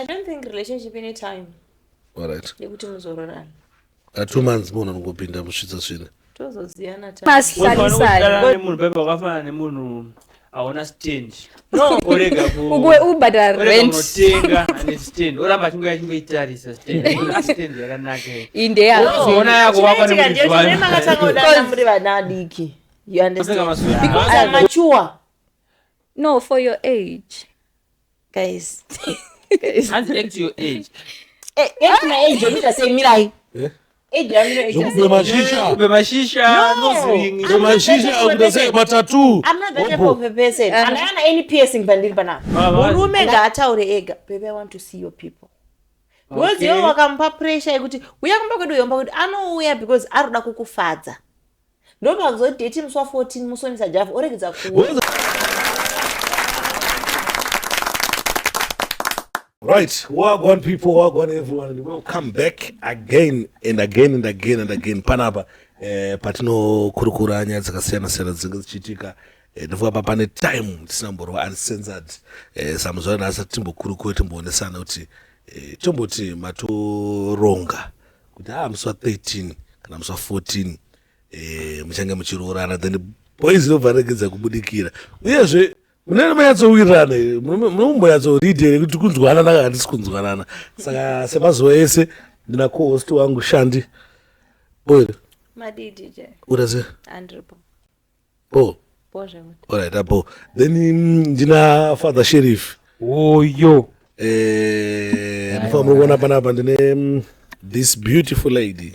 I don't think relationship ine time. Alright. Yekuti muzororana. A 2 months munhu anongopinda musvitsa svina. Tozoziyana time. Masihlalisane. Nemunhu paipa wakafanana nemunhu aona stand. No. Orega ku Ukuwe ubhadhara orega rent. kunotenga ane stand. Oramba achingoya achingoitarisa stand. Ona Stand yakanaka iyi. Indeya. Uzoona yako wapa Chinoitika nemuridzi ndechekuti wayo. makatanga kudanana muri vana adiki. You understand? Kupfeka masutu. Because I'm mature. No, for your age. Guys. Hanzi act your age. Eh, at my age yokuita sei mirai. Eh? Age yangu inoita sei? Zvokubhema mashisha. Kubhema shisha, nose ring. Kubhema mashisha kuita sei matatu. I'm not that type of a person. Handina any piercing pandiri panapa. Baba. Murume ngaataure ega. Baby, I want to see your people. Because Okay. iwe wakamupa pressure yekuti uya kumba kwedu uya kumba kwedu anouya because arikuda kukufadza. Ndopakuzodheti musi wa14 musonisa Java oregedza kuuya. Right, wagwan people, wagwan everyone, and welcome back again and again and again and again. Panapa patinokurukura nyaya dzakasiyana siyana dzinenge dzichiitika. Ndinofunga pa pane time tisina kumborova uncensored. Samuzuva nhasi timbokurukure timboonesana kuti tomboti matoronga kuti musi wa13 kana musi wa14 muchange muchiroorana, then boys inobva regedza kubudikira. Uyezve munenge manyatsowirirana, munombonyatsoridhi here kuti kunzwanana kana hatisi kunzwanana? Saka semazuva ese ndina co-host wangu Shandi boy. Madii DJ. Urase Andripo. Bo. Bo zvekuti. Alright, abo then ndina Father Sheriff. Oyo. Ndinofanira muri kuona panapa ndine this beautiful lady.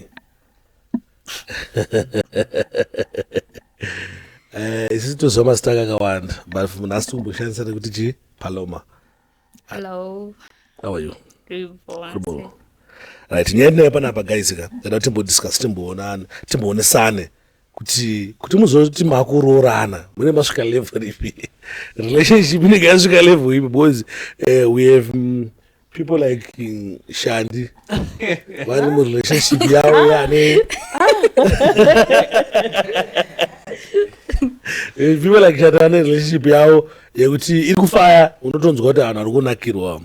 Isusu toziva mazita akawanda, but nhasi tikumboshandisa nekuti chi Paloma. Hello. How are you? Ribo. Bo. Right, nyaya yatinayo panapa guys ka, ndada kuti timbodiscuss, timboonana, timboonesane kuti muzoti makuroorana mune masvika level ipi, relationship inenge yasvika level ipi, because we have people like Shandi vari murelationship yavo yane people like Shandi vane relationship yavo yekuti iri kufaya, unotonzwa kuti vanhu vari kunakirwa.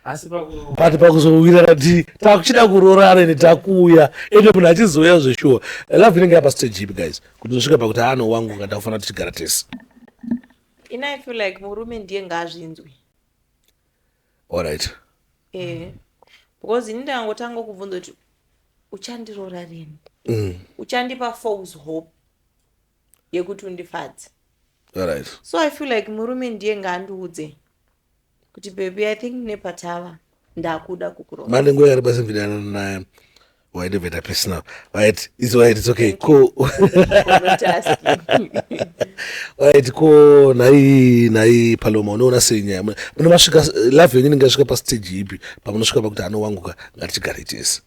Asi paku But pakuzowirirana kuti takuchida kuroorana ende takuuya, ende munhu achizouya zveshuwa, love inenge yapa stage ipi guys kuti unosvika pakuti ano wangu nga ndakufanira tichigara tese? Ina I feel like murume ndiye ngaazvinzwe. Alright. Because ini ndangotanga kubvunza kuti uchandiroora rini, uchandipa false hope yekuti undifadze. Alright. So I feel like murume ndiye ngaandiudze kuti baby, I think nepatava ndakuda kukuroora. Mane nguva yakareba semvidana naye waindiveta personal. Right, it's right, it's okay, cool. For not asking. Right, ko nhai Paloma, unoona sei nyaya mune masvika love yenyu inenge yasvika pastage ipi pamunosvika pakuti anowanguka ngatichigare tese?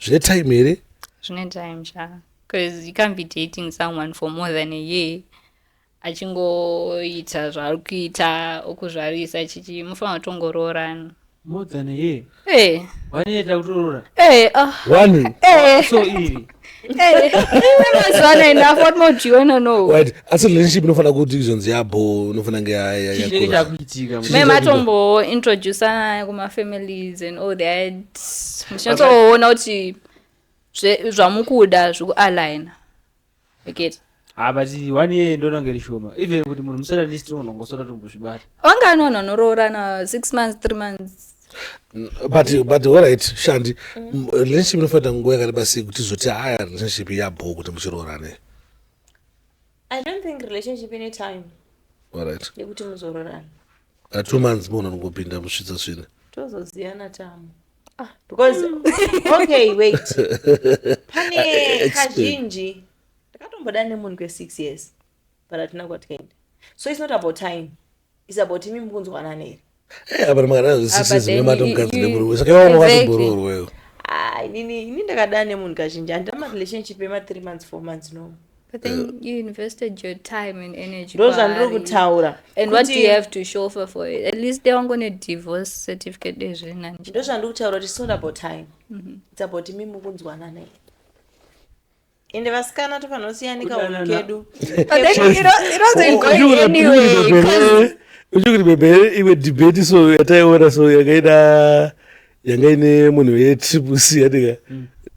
Zvine time here? Zvine time sha. Because you can't be dating someone for more than a year. Achingoita zvaari kuita, okuzvarisa chichi, mufanira kutongoroorana. More than a year. Eh, One year takutorora. eh, ah, One eh, So iri. eh. Mazuva ano enough, what more do you wanna know? Right, asi relationship inofanira kuti izonzi yabo inofanira kunge Chinenge yakura. chakuitika. Me matombo introducana kuma-families and all that, muchinyatsoona kuti zvamukuda zvikualigna, you get? Ah, but one year ndona ngeri shoma. Even kuti munhu musatanist unongosota tombozvibata. Vangani vanhu vanoroorana 6 months, 3 months? But alright Shandi, relationship inofanira nguva yakareba sei kuti izoti haya relationship yabo kuti muchiroorane? I don't think relationship ine time Alright. yekuti muzororana. 2 months munhu anongopinda musvitsa svina. Tozoziyana tamu because okay, wait, pane Explain. kazhinji ndakatomboda nemunhu kwe6 years, but hatina kwatikaenda. So it's not about time, it's about imi mukunzwanana here. Eh, apa makadana Ah, zve6 but years then mune matomukadzi nemurume, saka ivo vakatombororwewo. Ah, ini ndakadana nemunhu kazhinji, handina marelationship ema3 months, 4 months, no. But then you invested your time and energy Ndo zvandiri kwaari. kutaura. And what do you have to show for it? At least they wangone divorce certificate ezvinanje. Ndo zvandiri kutaura kuti it's not about time, it's about imi mukunzwanana here. Ende vasikana tofanira kusiyanika unhu Kudanana. kedu. But then it wasn't going anywhere 'cause Uchikuti bebe imwe debate so yataiona so yakaida. Yanga ine munhu wetriple C yatika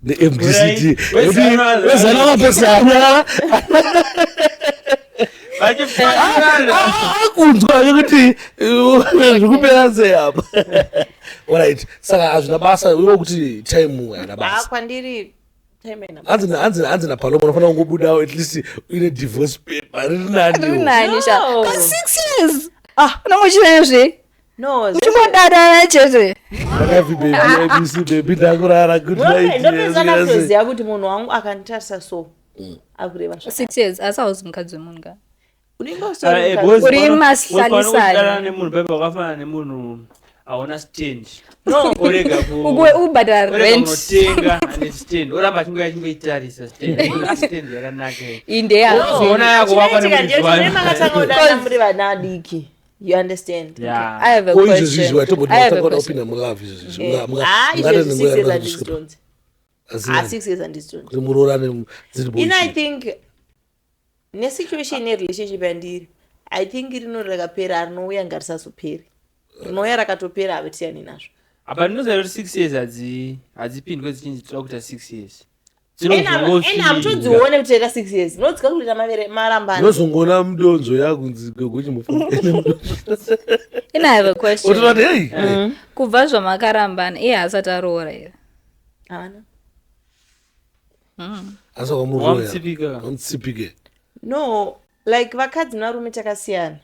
neMDCT. Right. Wezana mapesana. Vachifanana. Akunzwa kuti zvikupera sei apa. Alright, saka hazvina basa iwe kuti time haina Ah, basa. Kwandiri time haina basa. Hanzi naPaloma unofanira kungobudawo at least uine divorce paper riri Riri nani. nani sha. No. Ka 6 years. Ah, unongochirezve. No. Uchingodadana chete. Ndakafi baby, ABC baby, ndakurara, good night. Ndopedzana Yes. kutoziva kuti munhu wangu akanditarisa so akureva zvakati. 6 years asi hauzi mukadzi wemunhu ka. Unenge Ah, usori eh, mukadzi. because Uri mahlalisane. kudanana nemunhu paipa wakafanana nemunhu hauna stand. No. Orega ku Ukuwe ubhadhara orega rent. kunotenga ane stand, oramba achingoya achingoitarisa stand. Stand yakanaka iyi. Indeya. Unozoona yako wakwa Chinoitika nemuridzi ndechekuti wayo. makatanga kudanana muri vana adiki, you understand? Yeah. I have a Ko izvezvi question. izvi watomboti I have a watanga kuda question. kupinda mulove izvezvi. Eh, ah, izvezvi 6 years handizidonzi. Ah, 6 years handizidonzi. Kuti muroorane dziri Ino I think nesituation yerelationship yandiri, I think rino rakapera, rinouya ngarisazoperi, rinouya rakatopera, havatiyani nazvo. Apa ndinoziva kuti 6 years hadzipindwe dzichinzi toda kuita 6 years. Ende hamutodzione kuti taita 6 years, munodzika kuita marambano. Unozongoona mudonzo yakunzi gogochimbofa. And I have a question. Otorati hei. Kubva zvamakarambana iye haasati aroora here? Havana. Asi wakamuroya. Wamutsipika. Wamutsipike. No, like vakadzi nevarume takasiyana.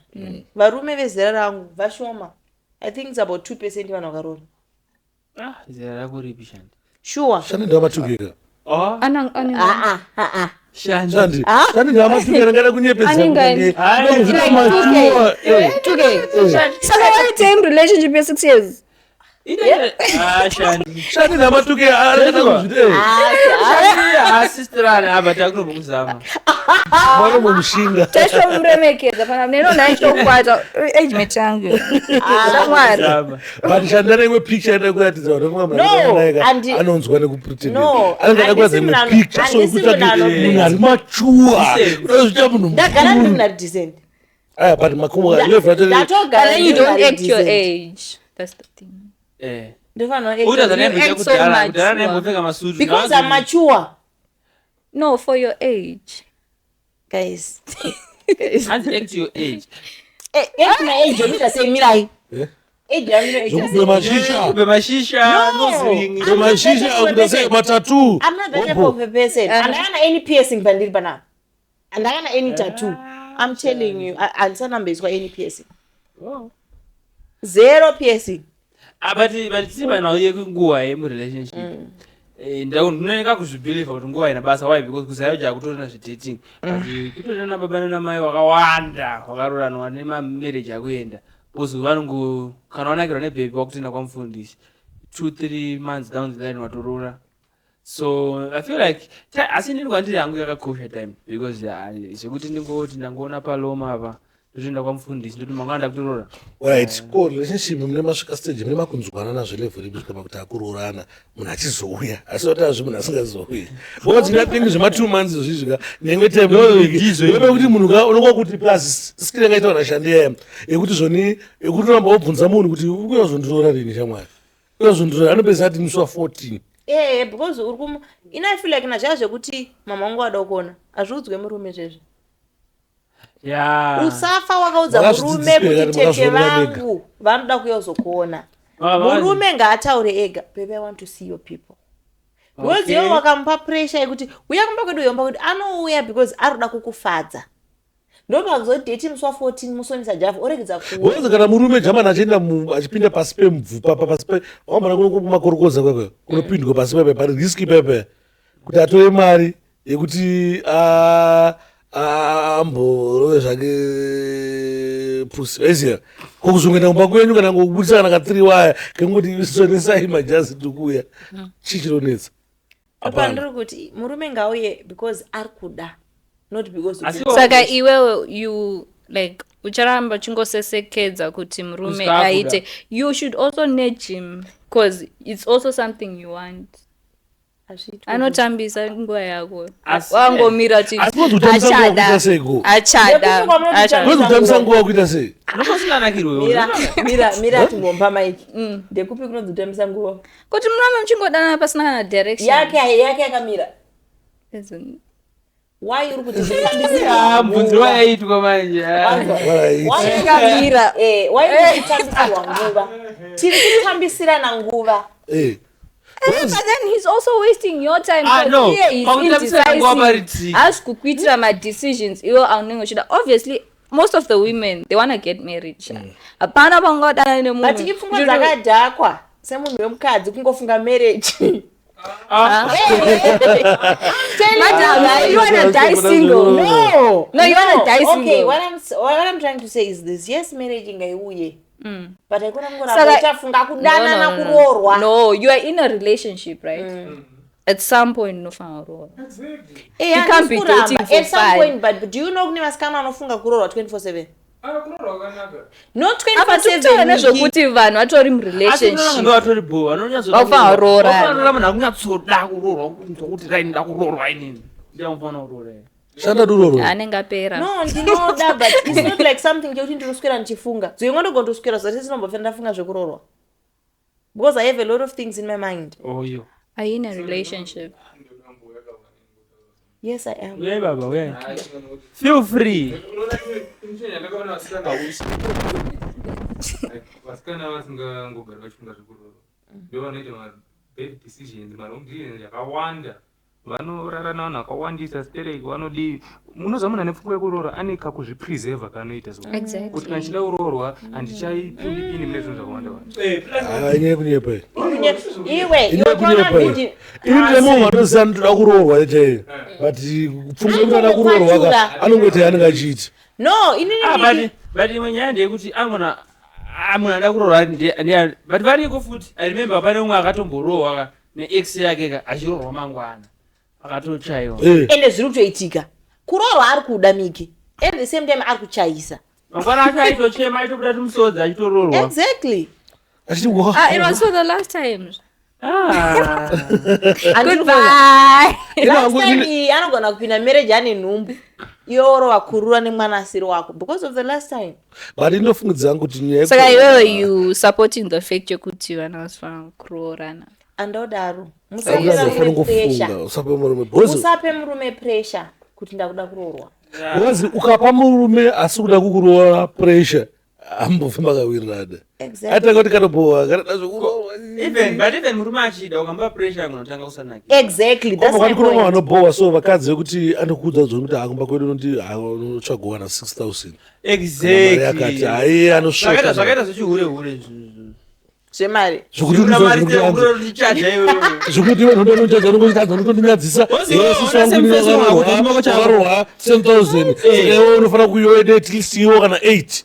Varume vezera rangu vashoma. I think it's about 2% vanhu vakaroora. Ah, zera rako ripi, Shandi? Sure. Shandi ndavamatukeka. Oh, Ana ane Ah, ah, ah. Shandi. Shandi. Shandi ndavamatukeka, ndangada kunyepedza. Anenge kunge- Hayi. Ndozvita mature, eh. 2K. Saka waite in relationship ye 6 years. Ah, Shandi. Shandi ndavamatukeka anongada kuzvita, eh. Shandi haasistirani apa, takunobva kuzama. Mwana mumushinga. Taishomuremekedza pana neno ndaishokwata age mate yangu. Shamwari. Kuzama. But Shandi ane imwe picture inoda kuratidza vanhu vamwe No, munhu anenge anonzwa nekupretend. No, Anenge ada kuratidza handisi imwe munhu picture so handisi yekuti munhu munhu ari mature. Decent. Unozviita munhu Ndagara ndiri mukuru. munhu ari decent. Aya, but makumbo level racho Ndatogara But then you ndiri munhu don't ari act your decent. age. That's the thing. Eh. Ndofanira Uita kuact- zvanaimbopfeka You act so kudhara, much, kudhara you naimbopfeka masutu. Because I'm mature. No, for your age. Guys. Hanzi act your age. Eh, act my age yokuita sei, mirai. Eh? Age yangu inoita sei? Zvokubhema mashisha. Kubhema mashisha, No. nose ring. I'm not that Mashisha type of akuita sei person. matatu. I'm not that type of a person. Handakana any piercing pandiri panapa. Handakana any tattoo. I'm telling you, handisanamboiswa any piercing. Oh. Zero piercing. Ah, but tiri nhau yekunguva yemurelationship. Eh, ndinooneka kuzvibhilivha kuti nguva ina basa. Why? Because kuzayoja kutorina zvedating, but kutorina nababa nanamai wakawanda wakaroranwa nemamarriage akuenda, because vanongo kana wanakirwa nebhebhi wakutoenda kwamufundisi, 2, 3 months down the line watoroora. So I feel like asi inini kwandiri hangu yakakosha time, because ah, zvekuti ndingoti ndangoona Paloma apa, ndotoenda kwamufundisi, ndoti mangwana ndakutorora. Right, ko relationship mune masvika stage mune makunzwanana zvelevel ipi kusvika pakuti akuroorana, munhu achizouya, asi kuti azvi munhu asingazouyi, because ndingatingi zvema 2 months zvizvika neimwe time Ndizvo. kuti munhu unonga kuti plus skill yakaita vanhu ashandi yaya yekuti zvoni yekuti uramba wobvunza munhu kuti ukuyazondiroora rini, shamwari, uyazondiroora, anopedzisa ati musi wa14. Eh, because uri kumu ina, I feel like nazviya zvekuti mama wangu wada kuona, hazviudzwe murume zvezvo. Ya. Usafa wakaudza murume Makazvidzidziswa kuti here, tete makazvionera mega? vangu vanoda kuuya kuzokuona. Maka- Murume ngaataure ega, "Baby, I want to see your people," because iwe wakamupa pressure yekuti uya kumba kwedu, uya kumba kwedu, anouya because ari kuda kukufadza. Ndopakuzoti musi wa14 musonisa Java oregedza kuuya. Wanzi kana murume jamani achienda achipinda pasi pemvhu pasi pe wambona kuno kumakorokoza kwekwe kunopindwa pasi pepe pari riski pepe kuti atore mari yekuti amborove zvake pusi, waiziya ko kuzongoenda kumba kwenyu kana ngokubudisa kana ka3 waya kengoti sonesai majazi tikuuya, chii chinonetsa? Hapana. Pandiri kuti murume ngauye because ari kuda, not because Asi Saka iwewe you like ucharamba uchingosesekedza kuti murume Kusvika akuda. aite. You should also nudge him because it's also something you want. Hazviitwi. Anotambisa nguva yako. Asi- Wangomira kuti Asi kunzi kutambisa nguva achada. kuita seiko? Achada. Nekuti kwamunoti Achada. Kunzi kutambisa nguva kuita sei? Unokosinanakirwe. Mira, mira, mira timbompa maiki. Ndekupi kunonzi kutambisa nguva? Kuti murambe muchingodanana pasina kana direction. Yake yake yakamira. Isn't- Why uri kuti kutambisirwa Mubvunzo nguva? wayaitwa manje. Right. Why Yakamira. why uri kutambisirwa nguva? Tiri kutambisirana nguva. Eh. But then he's also wasting your time. Ah, because no. here he's Pakutambisira nguva pari indecisive. tricky. Haasi kukuitira ma-decisions iwo aunenge uchida. Obviously, most of the women, they wanna get married. sha. Hapana paungadanana nemunhu. But ipfungwa dzakadhakwa semunhu wemukadzi kungofunga marriage. Madam, you wanna die single. No. No, you wanna die Okay, single. what I'm trying to say is this. Yes, marriage ingaiuye. But haikona kungoramba Saka- uchafunga kudanana No, no, no, no. kuroorwa. No, you are in a relationship, right? At some point unofanira kuroorwa. Eh, You can't be handisi kuramba. dating for At some fun. point, but do you know kune vasikana vanofunga kuroorwa 24/7? Not Apa tiri kutaura 24/7. Nikki. nezvekuti vanhu vatori murelationship. Vatori bo Vanofanira kuroora. vanonyatsofanira munhu akunyatsoda kuroorwa kunzwa kuti rai nda kuroorwa inini ndiamufanira kuroora Shanda duroro. Anenge apera. No, ndinoda but it's not like something chekuti ndinoswera ndichifunga. Dzimwe ndogondoswera zati sinombofana ndafunga zvekuroorwa. Because I have a lot of things in my mind. oyo Are you in a relationship? Yes, I am. uyai baba uyai feel free. Vasikana vasingangogari vachifunga zvekurorwa ndo vanoita mabad decisions, marong decisions yakawanda, vanorara navanhu vakawandisa stereki vanodii. Munoziva munhu ane pfungwa yekurora ane kakuzvipreserva kaanoita, so kuti kana ndichida kuroorwa handichaipindipindi mune zvinhu zvakawanda wanda. Ah, inyaya yekunyepa iyi. Iwe, Inyaya yekunyepa iyi. yotoona Ini ndine munhu anoziva anotoda kuroorwa chaiyo. But pfungwa yekuti anoda kuroorwa ka anongoita yaanenge achiita. No, inini Ah, ndiki- but imwe nyaya ndeyekuti amuna munhu anoda kuroorwa but variko futi. I remember pane umwe akatomborohwa ka neex yake ka achiroorwa mangwana akatochaiwa. Eh. Ende zviri kutoitika. Kuroorwa ari kuda Miki. At the same time ari kuchaisa. Mangwana acho aitochema aitobuda tumusodzi achitororwa. Exactly. Achiti wa. Ah, it was for the last time. Ah. Goodbye. Last time iyi anogona kupinda marriage ane nhumbu. Iwe worova kurura nemwana asiri wako because of the last time. But inofungidzira kuti nyaya Saka iwewe you supporting the fact yekuti vana vasifanira kuroorana. Andodaro. Usafanira Musape murume kufunga, pressure. usape murume. Because Usape murume pressure kuti ndakuda kuroorwa. because ukapa murume asi kuda kukuroora pressure hambofi makawirirana. Exactly. Atanga kuti kanobowa kanada zvekuroorwa. Even but even murume achida ukamupa pressure angonotanga kusanakira. Exactly. That's Kwamba my kwati kune point. vanobowa so vakadzi vekuti anokuudza zvoni kuti hakumba kwedu unoti unotsvaga wana 6000. Mari yakati Exactly. hai Zvakaita anosvota. zvakaita zvechihure hure zvinhu. Zvemari. Zvekuti Zvekuti zvekuti iwe ndonochaja unongochitadza unotondinadzisa. Wozi iwe una same face wako, kuti chako. Wakarohwa 7000 saka iwe unofanira kuiwe at least iwo kana 8.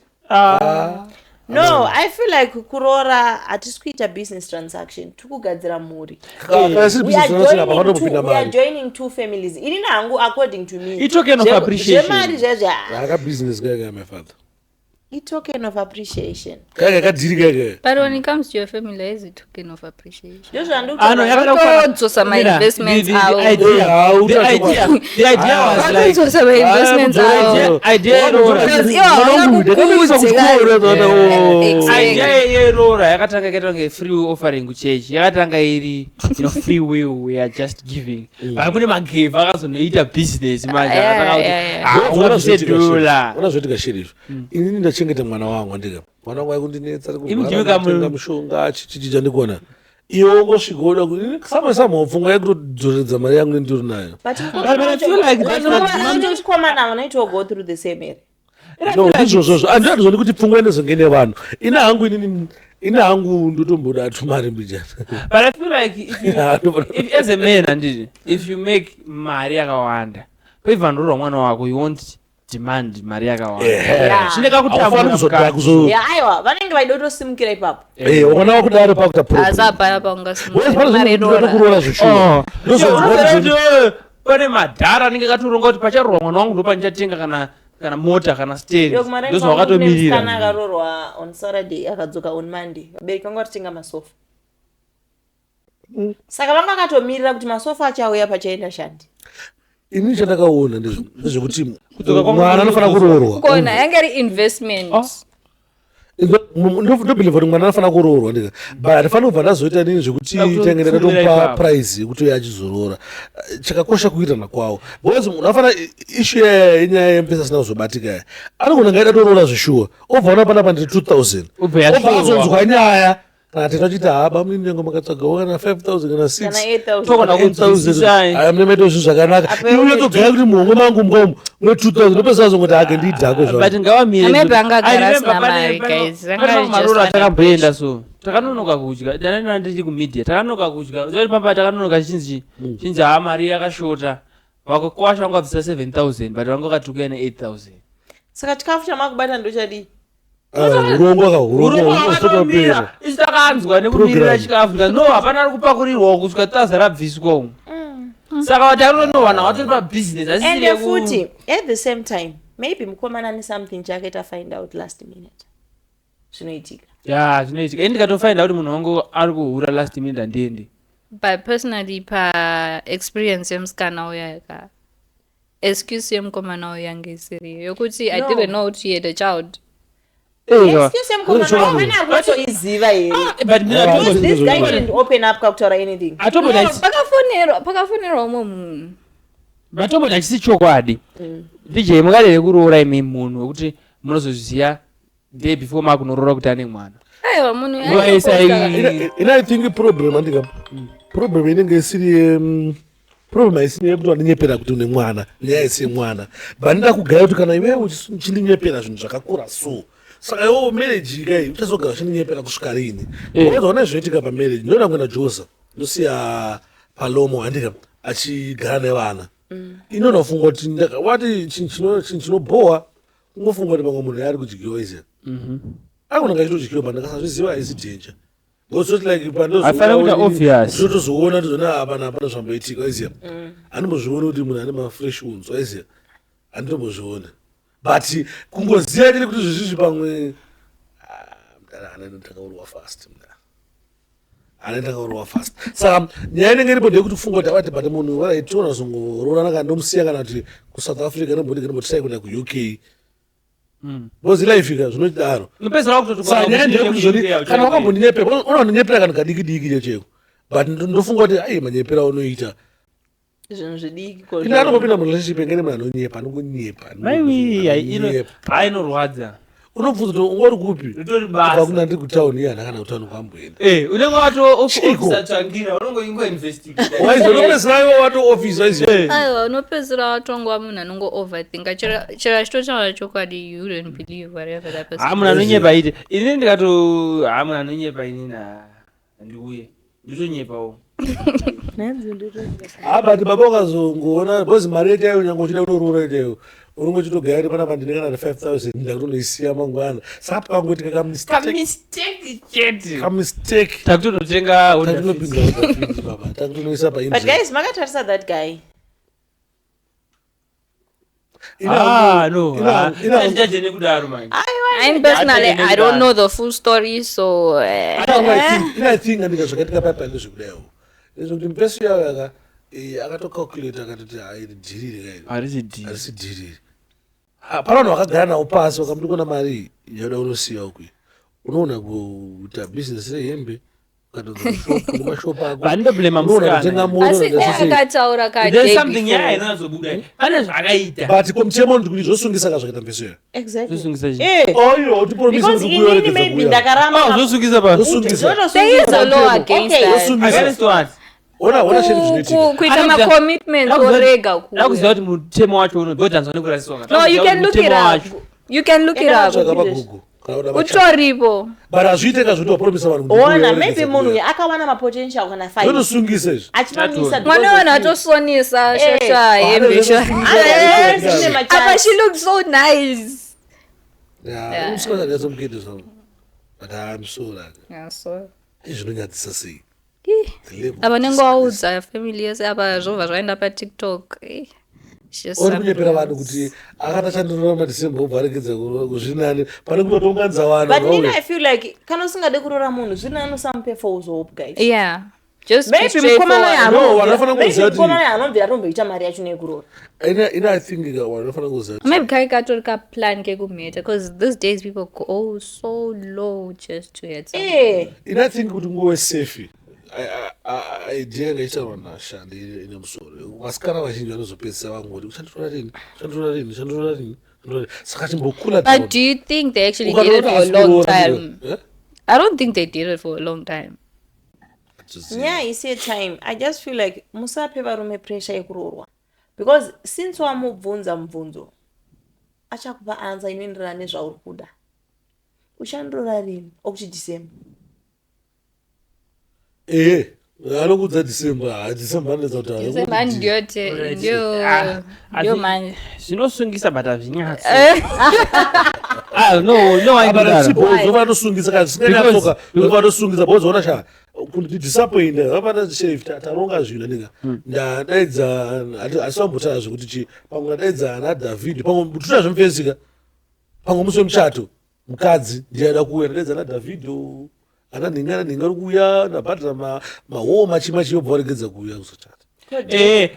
No, I feel like kuroora hatisi kuita business transaction. Tikugadzira mhuri. Kana isiri We are business transaction apa joining panotopinda two, we are mari. joining two families. Inini hangu according to me. I token of appreciation. Zvemari zvezve. Aka business kaya my father. I token of appreciation. Kaya kadhiri kaya. But when it comes to your family, is a token of appreciation. Ah, no, yakada kufanana- Kutodzosa Mira, ma-investments avo. Eh, the idea was like Kutodzosa ma-investments avo. Idea yeroora. Because iwo hauna kukudze Exactly. Idea yeroora yakatanga yakaita kunge free will offering kuchechi, yakatanga iri free will, we are just giving, but kune magevha akazonoita business manje akatanga kuti Yeah. ah, ungabvise dollar. Ona zvoitika shiri izvo. Inini ndachengeta mwana wangu andika mwana wangu aikundinetsa Imi ndimi kamu- kutenga mushonga chichichi chandikuona iwe ungosvika woda samwe samwe pfungwa yekutodzoreredza mari yangu nendiri nayo. But But I feel like that's not- mukomana vanoitawo go through the same area. No, ndizvozvozvo andizvoni kuti pfungwa inozonge nevanhu ina hangu inini ina hangu ndotomboda tumari mbijana. But I feel like if as a man anditi if you make mari yakawanda paivhandororwa mwana wako, you won't demand mari yakawanda. Yeah. Zvine Aufani kakutambura kuzoda mukati. kuzo Yeah, aiwa vanenge vaida kutosimukira ipapo. Eh, ukaona wakudaro pakuta problem. Asi hapana Whereas pane paungasimukira. kuroora zveshuwa. Oh. Unoziva kuti, pane madhara anenge akatoronga kuti pacharoorwa mwana wangu ndopandichatenga kana mota kana Yo, kumara ndozvawakatomirira. musikana akaroorwa on Saturday akadzoka on Monday. Vabereki vangu varitenga masofa. Saka vanga vakatomirira kuti masofa achauya pachaenda shandi. Ini chandakaona ndezvekuti Kudzoka kwangu mwana anofanira kuroorwa. Kona yange iri investment. Oh. Ndobhilivha kuti mwana anofanira kuroorwa ndika, but handifaniri kubva ndazoita nini zvekuti Akuto- tange ndakatomupa ipapo. prize yekuti uye achizoroora. Chakakosha kuitana kwavo, because munhu anofanira issue yenyaya yemupesa asina kuzobatika ya anogona ngaida toroora zvishuwa, obva ona panapa ndiri 2000, Obva obva yashuwa. azonzwa nyaya kana teta achiti haba munini nyange makatsvagawo kana 5000 kana 6 Kana 8000. Togona kunzwisisai. aya mune maita zvinhu zvakanaka. Apa Iwe iwe unotogaya kuti muhomwe mangu mukamu mune 2000, ndopesa azongoti ake ndidhakwe But zvavo. ngavamire. Maybe angagara I remember asina mari, guys. Anga pane just maroro ane atakamboenda so takanonoka kudya. Danana ndiri kumedia, takanonoka kudya. Zori pamba takanonoka chinzi chinzi haa mari yakashota. Vakakwasha vanga vabvisa 7000, but vanga vakatukuya ne8000. Saka chikafu chamakubata ndochadii? Urongwa ka urongwa Urongwa unotopera. hwakatomira. Isu takanzwa nekumirira Program. chikafu. Tikati, no, hapana ari kupakurirwa kusvika taza rabviswa umu. Saka takutonowana vatori pabusiness asisiri Ende yeku- futi at the same time maybe mukomana ane something chaakaita find out last minute. Zvinoitika. Ya, zvinoitika. Ini ndikatofinda kuti munhu wangu ari kuhura last minute, handiendi. But personally, pa experience yemusikana uya ka, excuse yemukomana uyu yange isiriyo yokuti I No. didn't know kuti he had a child. Excuse yemukomana uyu ane ari kutoiziva here? But mina Ah, Because this guy But- didn't open up kakutaura anything. atomboti No, pakafonerwa umwe munhu. Vatomboti hachisi chokwadi. DJ, mungadere kuroora imi munhu wekuti munozozviziva day before makunoroora kuti ane mwana? Aiwa, munhu Nguva yese aitoposta. Ina I think problem andika problem inenge isiri problem haisiri yekuti wandinyepera kuti une mwana, nyaya isi yemwana, but ndida kugaya kuti kana iwewe uchindinyepera zvinhu zvakakura, so saka iwewe marriage kai uchazogara uchindinyepera kusvika rini? Ukazoona zvinoitika pamarriage, ndinoda kuenda Joza, ndosiya Palomo handika achigara nevana. Inonofunga kuti wati chinhu chinobhowa kungofunga kuti pamwe munhu ari kudyiwa iziya, agona ngachitodyiwa, but ndakasazviziva haisi danger. Because it's like Haifaniri kuita obvious. Tozoona tozoona hapana hapana zvamboitika iziya. Handimbozvioni kuti munhu ane mafresh wounds waiziya, handitombozviona, but kungoziva chete kuti zvezvizvi pamwe, ah, mudhara ana takaurwa fast, mudhara ana takaurwa fast. Saka nyaya inenge iripo ndeyekuti kufunga kuti avati, but munhu vaitiona zongoroorana kana ndomusiya kana kuti kuSouth Africa ndomboti kuenda kuUK, because life ka zvinodaro. Unopedzisira wakutoti Saka nyaya ndeyekuti zvoni kana wakambondinyepera, unondonyepera kanhu kadiki diki checheko, but ndofunga kuti ai manyepera unoita Zvinhu zvidiki. Ine anongopinda murelationship engene munhu anonyepa, anongonyepa. Maiwi. Anonyepa. Ainorwadza. Unobvunza kuti ungori kupi? Ritori Kubva basa. kuna ndiri kutauni, iye hana kana kutauni kwamboenda. Unenge wato Chiko. officer tsvangira, unonge ingoinvestigate. Waizonopedzisira iwe wato office waiziva. Aiwa, unopedzisira watongwa munhu anongo overthinka. Chero achitotaura chokwadi, you wouldn't believe whatever that person. Ha, munhu anonyepa ite inini ndikato ha, munhu anonyepa inini handiuye nditonyepawo. Ha, but baba ukazongoona, because mari yechayo nyange uchida kutoroora chaiyo unonge uchitogaya kuti panapa ndine kana 5000 ndakutonoisiya mangwana, saka pakangoitika kamistake Kamistake chete. Kamistake. Takutonotenga Honda Fit. Takutonopinza Honda Fit, baba, takutonoisa But painterest. guys, makatarisa that guy. Ah, no. Andichaje nekudaro manje. I'm personally, I don't know the full story, so Ina think andika zvakaitika paipa ndezvekudaio, ndezvekuti mupesi yayo aka akatocalculate akatoti hai dhiriri kai. Harisi dhiri. Harisi dhiriri. Pana vanhu vakagara navo pasi vakamuti kona mari yaoda unosiya ukwi unoona kuita bhizinesi rehembe ukatomashop ako. Vandoblema Unoona kutenga musikana. mota. Asi ndasese. akataura ka There's day something before. yaya inonyatsobuda. Pane zvakaita. But komutemo ndikuti zvosungisa ka zvakaita mpeso yayo. Exactly. Zvosungisa chii? Oyo utipromisa Because kuti inini kuyoregedza maybe kuuya. ndakaramba. Ah, zvosungisa pa. Zvosungisa. There is a law against Okay. that. Zvosungisa. Against what? Ona sheri zvinoitika. Kuita Anokuza- macommitments orega Ndakuziva kuuya. kuti mutemo wacho unodhanzwa nekurasiswa. No, you can look it up. You can look it up. Tsvaga paGoogle kana kuda macha. Utoripo. But hazviite ka zvekuti wapromisa vanhu kuti Ona kuuya maybe woregedza munhu kuuya. uyu akawana mapotential kana 5 Zvinotosungisa izvi. achimamisa. Mwana wanhu atosonesa shasha hembe sha. Ah, Apa she looked so nice. Yeah, unosikana ndazomukete zvavo, but I'm sorry. Yeah, so. Izvinonyadzisa sei. Ih. The level of Apa nenge disgrace. waudza family yese, apa zvobva zvaenda paTikTok. Eh, it's just Ori something kunyepera vanhu else. kuti akatachandorora madecember obva aregedza kuzvinani pane kutotonganza vanhu But nini vauya. I feel like kana usingade kuroora munhu zviri nani usamupe false hope, guys. Yeah. Just be Maybe mukomana straightforward. No, vanofanira kuziva kuti- mukomana anobvira atomboita mari yacho neyekuroora. Ina I think vanofanira kuziva kuti Maybe kai katori kaplan kekumheta because these days people go so low just to hit someone. Eh, ina I think kuti nguva safe idea yanga ichitaurwa nashandi ine musoro. Vasikana vazhinji vanozopedzisa vangoti uchanditora rini, uchanditora rini, uchanditora rini, uchanditora rini. Saka chimbokula. But do you think they actually did it for a long time? I don't think they did it for a long time. Nyaya isi yetime. I just feel like musape varume pressure yekuroorwa, because since wamubvunza mubvunzo, achakupa answer inoenderana nezvauri kuda. Uchandiroora rini? Okuti December. Ehe, anokudza December. Ha, December anetsa kuti December ndiyo Alright. ndiyo Ah, ndiyo manje. Zvinosungisa but hazvinyatsi. Ah, no, no, I do. Vanotosungisa kana zvisinganyatsoka, vanotosungisa because ona sha kuti disappoint vapana sheriff taronga zvinhu ndika ndadaidza hatisambotara zvekuti chi pamwe ndadaidza ana David, pamwe tuta zvemufesika, pamwe musi wemuchato mukadzi ndiye ada kuuya, ndadaidza ana David, ana nhinga, ana nhinga ari kuuya, ndabhadhara mahoo machi machi, yobva waregedza kuuya kuzochata.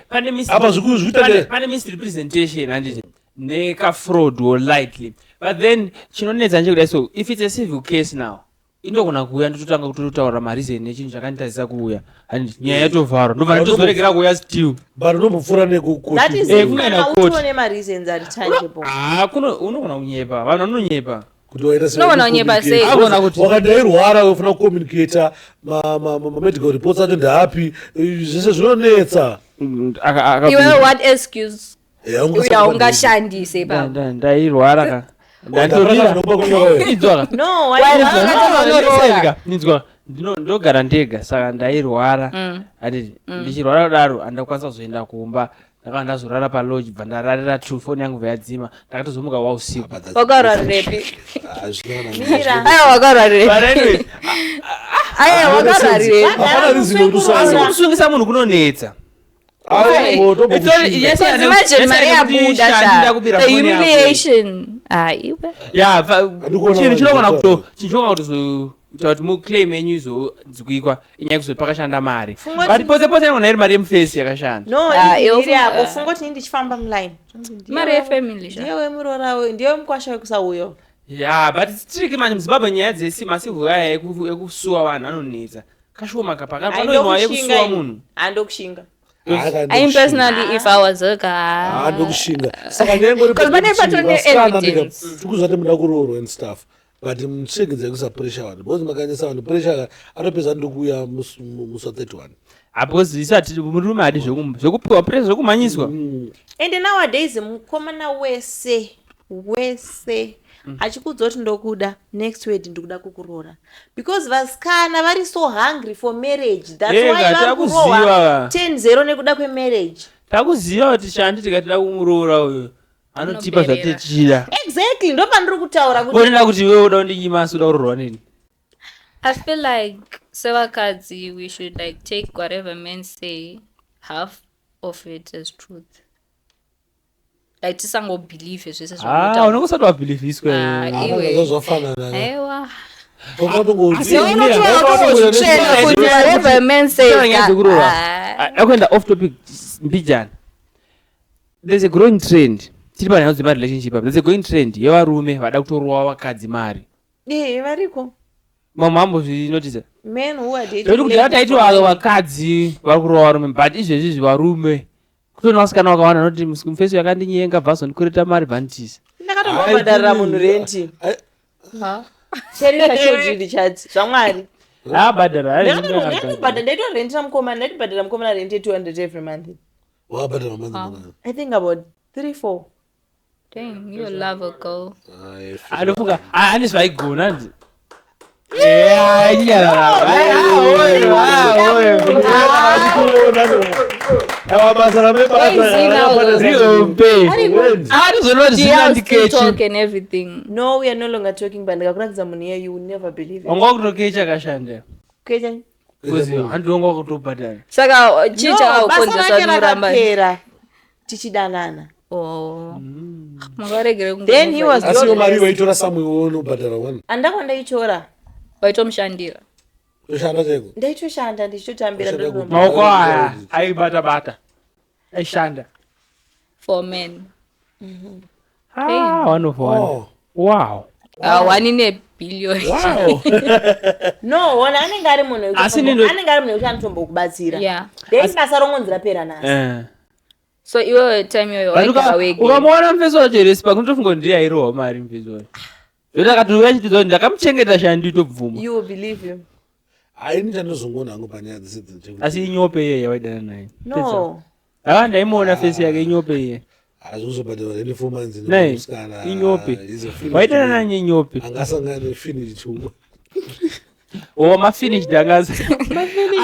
Pane Apa zvikuita pane misrepresentation, handiti, nekafraud or lightly. But then chinonetsa ndechekudai, so if it's a civil case now, indogona kuuya ndototanga kutotaura mareason echinhu chakanditadzisa kuuya, handiti, nyaya yatovharwa, ndobva nditozoregera kuuya still. But unombopfuura nekukoti. That is Eh, kungaenda kana court. utone mareasons ari tangible. Ah, unogona kunyepa, vanhu vanonyepa. Kuti waita sei? Unogona kunyepa sei? Agona kuti- Wakati airwara, unofanira kucommunicata mamedical reports acho ndeapi, zvese zvinonetsa. Iwewe, what excuse Eh, haungasati yaungashandise ipapo? Ndairwara ka. Ndatorira. Inzwa. No. Why not? Inzwa, ndogara ndega, saka ndairwara, handiti. Ndichirwara kudaro handakwanisa kuzoenda kumba, ndakava ndazorara palodge, bva ndararira two, foni yangu bva yadzima, ndakatozomuka wausiku. Wakarwarirepi? Mira. Aiwa, wakarwarirepi? But anyway, Aiwa, wakarwarirepi? Hapana reason yekuti asi usarwara. kusungisa munhu kunonetsa. Because imagine mari yabuda sha, the humiliation. Ah, iwe. Ya, Handikuona chinhu chinogona vanhu kuto chinhu chinogona kutozoita kuti muclaim yenyu izonzwikwa inyaya yekuzoti pakashanda mari, but pose pose inogona iri mari yemufesi yakashanda. No. Ah, iwe iri yako. ah. Funga kuti ini ndichifamba muline, Mari yefamily sha. ndiye wemuroora, ndiye wemukwasha wekusauyo. Ya, but it's tricky manje muZimbabwe, nyaya dzesi macivil aya ekusuwa vanhu anonetsa kashoma kapakapanoinwa yekusuwa munhu. Handokushinga. I personally, if I was a guy, Handokushinga, saka nyaya 'Cause pane patone evidence. tikuzvati muda kuroorwa and stuff, but muchiregedza kuisa pressure vanhu, because makanyisa vanhu pressure anopedza ndikuuya musi wa31. Ah, because isati murume hadi zvekupiwa pressure, zvekumhanyiswa. And nowadays mukomana wese wese achikudza kuti ndokuda, next word ndikuda kukuroora, because vasikana vari so hungry for marriage. That's Ega, why vari takuziva. kurohwa 10-0 nekuda kwemarriage. Takuziva kuti shandi tikatida kumuroora uyu anotipa Anoberera. zvatechida. Exactly, ndo pandiri kutaura kuti Onena kuti iwewe uda kundinyima asi uda kuroorwa neni. I feel like sevakadzi, we should like take whatever men say, half of it as truth. Like tisangobelieve zvese Ah, zvavanotaura. unenge usati wabhilivhiswa. Ah, iwe. Zvafanana. Aiwa. Asi Unotozvitsvena kuti whatever men say. Nyaya dzekuroora. Ah. Akuenda off topic mbijana, there's a growing trend, tiri panyaya dzemarelationship apa, there's a growing trend yevarume vada kutorowa vakadzi mari. Eh, variko. Mamwe ambozvinotisa. Men who are dating Nekuti kudhara ladies taiti for money. vakadzi vari kurova varume, but izvezvizvi varume kutona vasikana vakawanda vanoti mufesi yakandinyenga bvazondikwereta mari bvanditisa. Ndakatombobhadharira munhu renti. Sherisa chodridi chati zvamwari. Abhadhara. Ndakatobhadhara, ndaitorentera mukomana, ndaitobhadhara mukomana rent ye200 every month. Wakabhadhara mamanzi mangani? I think about 3 4. Dang, you love a girl. Anofunga ane zvaigona ndi. Awa basa Atozonoti Do you still zvinandikechi. talk and everything? No, we are no longer talking, but ndikakuratidza munhu iye, you will never believe it. Wanga wakutokecha kashanda. Kecha. Because handi wanga wakutobhadhara. Saka chii No, basa chakakukonzesa rake muramba? rakapera tichidanana. Oh. Makaregere Then he was Asi iyo mari waitora samwe, unobhadhara one. Andakwa ndaitora. Waitomushandira. Kutoshanda chaiko? Ndaitoshanda ndichitotambira. Kushanda kupi? Maoko aya aibata bata, aishanda. For men. Ah, one of one. Oh. Wow. One in a billion. Wow. No, ona anenge ari munhu Asi nino- anenge ari munhu wekuti anotombokubatsira. Yeah. Then basa rongonzi rapera nhasi. So iwewe time iyoyo But waigara wega. ukamuona mufesi wacho here, Spark, unotofunga kuti ndiye airohwa mari mufesi wacho. Zvoti akati achitiza kuti ndakamuchengeta shandi tobvuma. You will believe him. Haini chandinozongoona hangu panyaya dzese dzechekuti- Asi inyope iye yawaidana naye. No. Ah, ndaimuona fesi yake, inyope iye. Hazvozobhadharwa rent 4 months Nei, nemusikana. inyope. Is a finished Waidana man. naye inyope. Angasangana nefinished chuma. O mafinished angazi.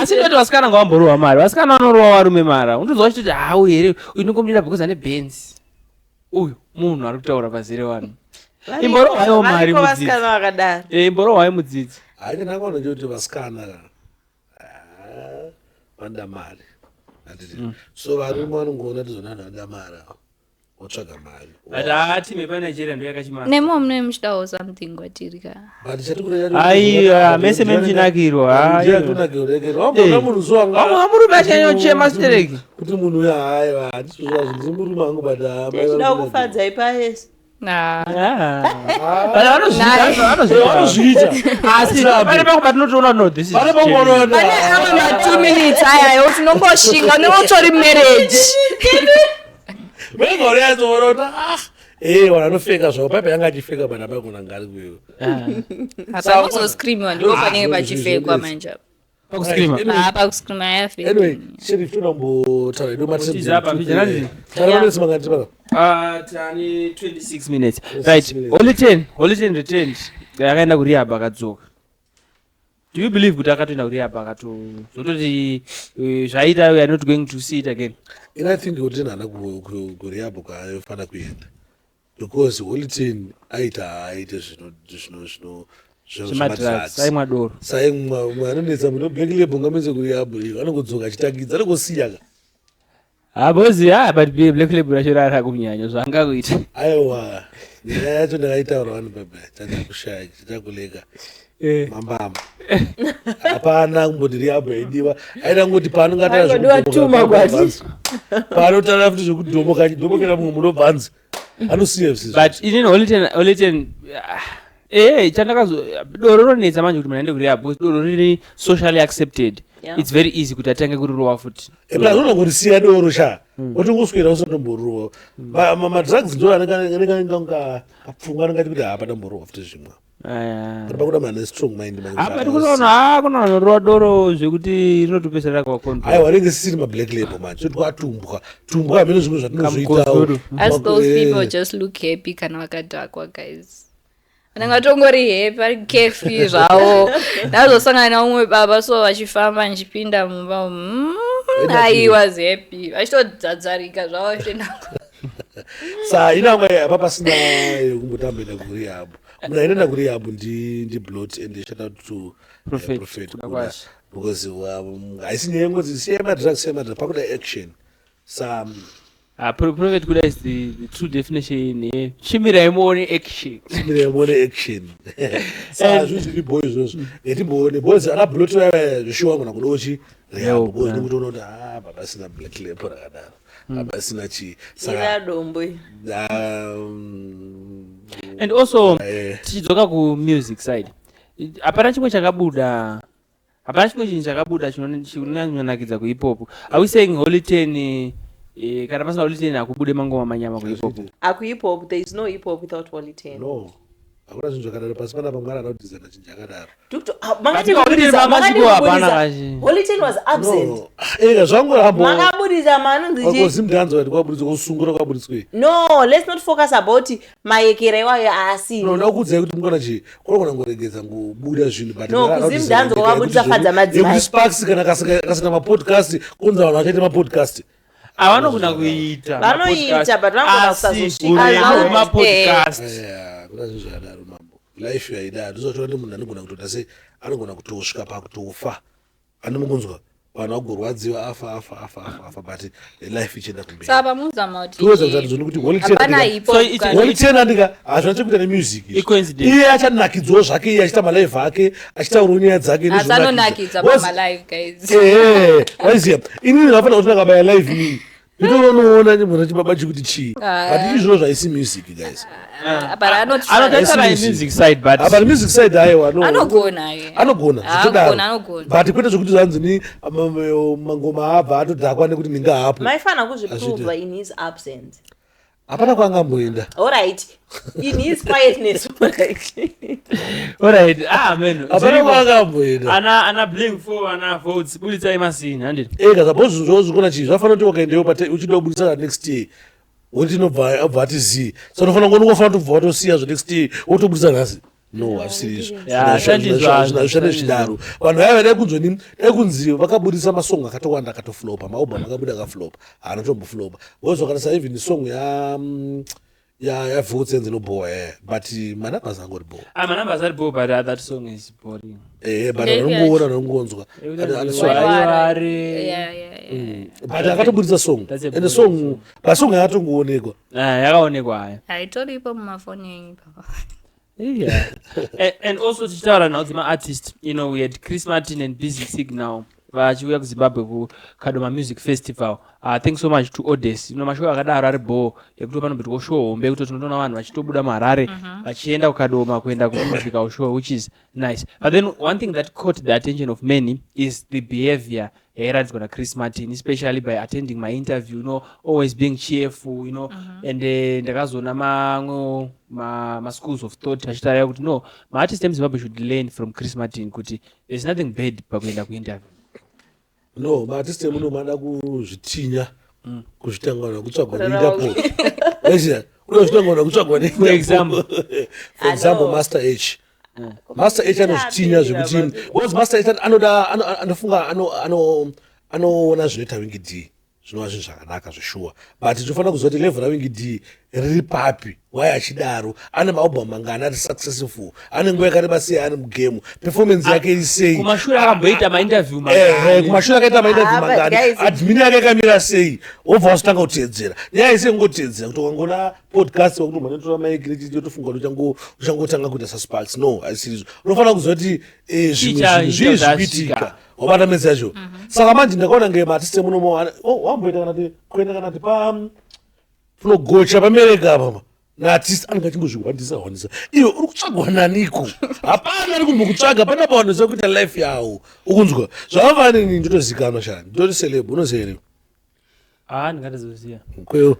Asi ndoti vasikana ngavamborohwa mari. Vasikana vanorohwa varume mara. Unotozwa vachitoti hau here, uyu ndingomudira because ane Benz. Uyu munhu ari kutaura pazere vanhu. Imborohwaiwo mari Variko mudzidzi. vasikana vakadaro. Eh, imborohwai mudzidzi. Hayi, ndakaona nje kuti vasikana ka, ah, vanoda mari. Handiti? So varume vanongoona kuti zvona vanhu vanoda mari ava. Votsvaga mari. But haa, team yepaNigeria ndo yakachimasa. Nemo mune muchidawo something kwatiri ka. But chatikuda Aiwa, mese memuchinakirwa, aiwa. Wamboona munhu zuwa nga- Wamwe murume achanyochema stereki. Kuti munhu uyu haiwa, handisi zvinhu zviri murume wangu, but ah, mai Tichida vari kufadza ipaesi. Nah. But vanozviita, vanozviita. Vanozviita. Asi pane pamwe patinotoona, no, this is Pane pamwe genuine. unoona- Pane amwe ma 2 minutes ayayo tinongoshinga unenge utori marriage. Venga uriyatsoona kuti ah, eh, vanhu vanofeka zvavo. Paipa yanga achifeka, but hapana kuna ngari kuyo. Apa kuzoscreamiwa ndipo panenge Ah, pachifekwa zvinhu manje apa. Pakuscreama. Anyway, Ah, pakuscreama ayafeki. Anyway, Sheriff, toda kumbotaura hedu. Tiza apa, Vijay, Taura mangani? Ah, tani 26 minutes. 26 Right. minutes. Holy 10, Holy 10 returned. Akaenda kurehab akadzoka. Do you believe kuti akatoenda kurehab akato zototi zvaita, we are not going to see it again? And I think kuti haana kurehab kwaaifanira kuenda, because Holy Ten aita aite zvino zvino zvino Zvemadrugs, aimwa doro. Saimwa anonetsa muno Black Label ngamese kurehab anongodzoka achitangidza, anongosiya ka. Ah, bozi, ah, but Black Label racho rara kunyanya zvanga kuita. Aiwa, nyaya yacho ndakaitaura wani baba, chachakushaya chachakuleka mambama, hapana kumboti rehab yaidiwa, aida kungoti Paingodiwa tuma kwati. Paanotaura futi zvekudhomoka, achidhomokera mumwe munobvanzi, anosiya zvisizvo. But inini Holy 10, Holy 10, ah, eh, chandakazo doro ronetsa manje kuti munhu aende kurehab because doro riri socially accepted. It's very easy kuti atange kurirowa futi. Plus unongorisiya doro sha, otongoswera usatomborowa. Madrugs ndo anenge kapfungwa anenge achikuti hapana mborowa futi zvimwe. Aya. But pakuda munhu ane strong mind manje. Ah, but kunoona, ah, kuna vanorowa doro zvekuti rinotopedzisira rakawacontrol. Aiwa, ringe sisiri mablack label manje, toti kwatumbwa tumbwa hamene zvimwe zvatinozoitawo. Kamukotsoro. As those people just look happy kana vakadhakwa, guys. Vanenge vatongori happy, vari carefree zvavo. Ndazosangana naumwe baba so vachifamba ndichipinda mumba, I was happy, vachitodzadzarika zvavo vachienda. Sa inangwa apa pasina yekumbotamba kurehab, munhu ainoenda kurehab ndiBlot, and shout out to Prophet, Prophet Kuda Kuda, Kwashe. because haisi nyaya yengozi, siya madrugs, siya madrugs, pakuda action sa. Ah, Prophet Kuda is the true definition ye chimirai muone action. Muone action, sa zvinhu zviri boy izvozvo etimboone, because ana Blot vaya zvishuwa ngona kudochi rehab, Help, because yeah. nekutoona kuti ah, papasina Black Label rakadaro, hapasina chii, saka Ira dombo. And also tichidzoka kumusic side, hapana chimwe chakabuda, hapana chimwe chinhu chakabuda chinonyanyonakidza kuhip-hop. Are we saying Holy Ten, kana pasina Holy Ten hakubude mangoma manyama kuhip-hop? Aku hip hop, there is no hip hop without Holy 10. No, hakuna zvinhu zvakadaro pasi panapa. Mwari ana kudhizana chinhu chakadaro. But Holy Ten masiku hapana kachi. Holy 10 was absent. No, ega zvangu rambo. Makabudisa manonzi chi? Kozimdanzo vati kwaburitswa kusungura kwaburitswei? No, let's not focus about mayekera iwayo asi. No, ndakuudzai kuti mukona chii, kunogona ngoregedza ngobuda zvinhu, but No, Mwari ana kuZimdanzo kudhizana kwakabudisa yekuti Fadza Madzimai. yekuti Sparks kana kasina mapodcast, kunzi vanhu vachaita mapodcast. Havanogona kuita. Vanoita, but vanogona kusazosvika. Mapodcast. Aya, kuna zvinhu zvakadaro mambo, life yaidaro ndizotoona kuti munhu anogona kutoita sei, anogona kutosvika pakutofa, anomukunzwa. Vanhu vagorwadziwa, afa, afa, afa, afa, afa, but life ichienda kumberi. Saka muzama kuti Tiwedza kuti zvoni kuti Holy Ten hapana andika- hip So hop it's- kana- Holy Ten andika hazvina chekuita nemusic izvi. I-coincidence. Iye achanakidzawo zvake, iye achiita malive ake, achitaurawo nyaya dzake Asi nezvinonakidza. anonakidza Because- pamalive, guys. Ehe, waiziya inini ndakafanira kuti ndakabaya live inini nditonoona munhu chibaba chikuti chii, Ah. but izvozvo zvaisi music, guys. But Anotarisana Haisi music side, but Apa music side, aiwa, no. Anogona ye. Anogona. Ah, Zvitodaro. anogona, anogona. But kwete zvekuti zvanzi ni mangoma abva atodhakwa nekuti ninga hapo. Maifana kuzviprova in his absence. Hapana kwaangamboenda. Alright, in his quietness, alright. Alright, ah man, Hapana zviriko. kwaangamboenda. Ana Blink 4, ana Votes, bulitsai masini handiti? Ega suppose zvinhu zvozvikona chii, zvafanira kuti wakaendeyo uchida kubudisa next year, woti inobva abva ati zii, so unofanira unongofanira kutobva watosiya zvo next year wotobudisa nhasi. No, hazvisiri izvo. Yeah, shandizvo. Zvishande zvidaro. Vanhu vaiva dai kunzoni, dai kunzi vakabudisa masong akatowanda akatoflopa, maalbum akabuda akaflopa, haana tomboflopa. Wozokanisa even song ya Votes inoboha, but manumbers angori boha. Ah, manumbers ari bo, but that song is boring. But Ndeipi? vanongoona, vanongonzwa. Waiware. But akatobudisa song. That's a Ende boring song, pasong yakatongoonekwa. Ah, yakaonekwa hayo. Haitoripo mumafoni enyu papa. Yeah. And also tichitaura nhau dzemaartist, we had Chris Martin and Busy Signal vachiuya kuZimbabwe kuKadoma Music Festival. Thanks so much to Odes. Mashow akadaro ari bho ekuti panombitwa show hombe yekuti tinotoona vanhu vachitobuda muHarare vachienda kuKadoma kuenda kumusical show, which is nice. But then one thing that caught the attention of many is the behavior yairatidzwa naChris Martin, especially by attending my interview, always being cheerful. And ndakazoona mamwe ma-schools of thought achitaura kuti no, maartist emuZimbabwe should learn from Chris Martin kuti there's nothing bad pakuenda kuinterview. No, maartist emuno mada kuzvitinya, kuzvitangana kutsvagwa neInterpol. Waiziya kuda kuzvitangana kutsvagwa. For example. For example, Master H. Master H anozvitinya zvekuti, because Master H anoda anofunga anoona zvinoita Winky D zvinova zvinhu zvakanaka zveshuwa, but tinofanira kuziva kuti level raWinky D riri papi. Why achidaro? Ane maalbum mangani ari successful? Ane nguva yakareba sei ari mugame? Performance yake iri sei? Kumashure akamboita mainterview. Ehe, kumashure akaita mainterview Ah, but mangani? Admin yake yakamira sei? Wobva wazotanga kuteedzera nyaya ise, kungoteedzera kuti ukangona podcast wakuti mhanotora mic yotofunga kuti uchangotanga kuita saSparks. No, haisirizvo. Unofanira kuziva kuti zvimwe Chicha- zvinhu zvii chicha zvikuitika. zvasvika. Wabata medzi yacho. Saka manje ndakaona nge maartist emunomo wamboita kana ti kuenda kana ti pa kunogocha pamereka apa naartist anenge achingozvihwandisa hwandisa. Iwe uri kutsvagwa naniko? Hapana ari kumbokutsvaga panapa. Vanoziva kuita life yawo. Ukunzwa zvavafanini, ndotozikanwa shani, ndoti celeb. Unoziva here? Ah, ndingatozoziva. Kweyo.